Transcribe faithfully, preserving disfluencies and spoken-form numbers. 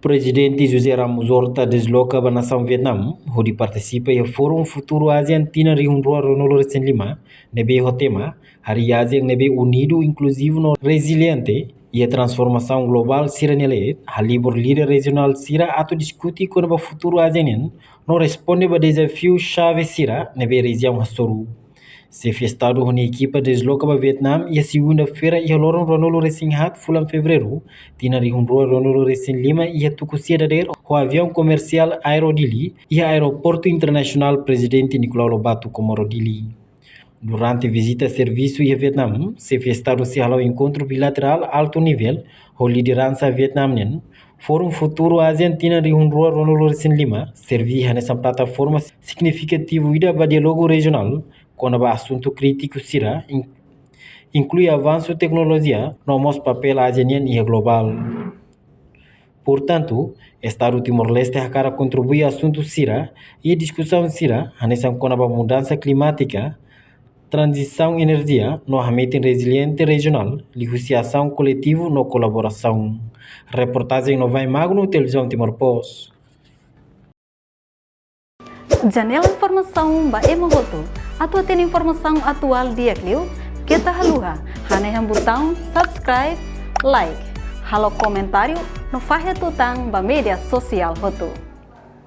Prezidente José Ramos Horta desloka ba nasaun Vietname, hodi partisipa iha Fórum Futuru ASEAN tinan rihun rua ruanulu resin lima, ne'ebé ho tema, Harii ASEAN ne'ebé unidu, inkluzivu no reziliente, iha transformasaun globál sira-nia leet, halibur líder rejionál sira atu diskute kona-ba futuru ASEAN nian, no responde ba dezafiu xave sira ne'ebé rejiaun hasoru. Xefe Estadu ho nia ekipa desloka ba Vietname iha segunda-feira iha loron ruanulu resin haat fulan Fevereiru, tinan rihun rua ruanulu resin lima iha tuku sia dadeer ho aviaun komersiál Aero Dili iha Aeroportu Internasionál Prezidente Nicolau Lobato Comoro Dili. Durante vizita servisu iha Vietname, Xefe Estadu sei hala'o enkontru bilaterál altu nivel ho lideransa Vietname nian. Fórum Futuru ASEAN tinan rihun rua ruanulu resin lima serve hanesan plataforma signifikativu ida ba diálogu rejionál kona-ba asuntu krítiku sira, in-, inklui avansu teknolojia no mós papél ASEAN nian iha globál. Portantu, Estadu Timor-Leste hakarak kontribui asuntu sira iha diskusaun sira, hanesan kona-ba mudansa klimátika, tranzisaun enerjia no hametin reziliente rejionál, liuhusi asaun koletivu no kolaborasaun. Reportajen Novai Magno, Televizaun Timor Post. Janela informasaun ba ema hotu. Atu hatene informasaun atuál di'ak liu, keta haluha hanehan butaun subscribe, like, halo komentáriu no fahe tutan ba média sosiál hotu.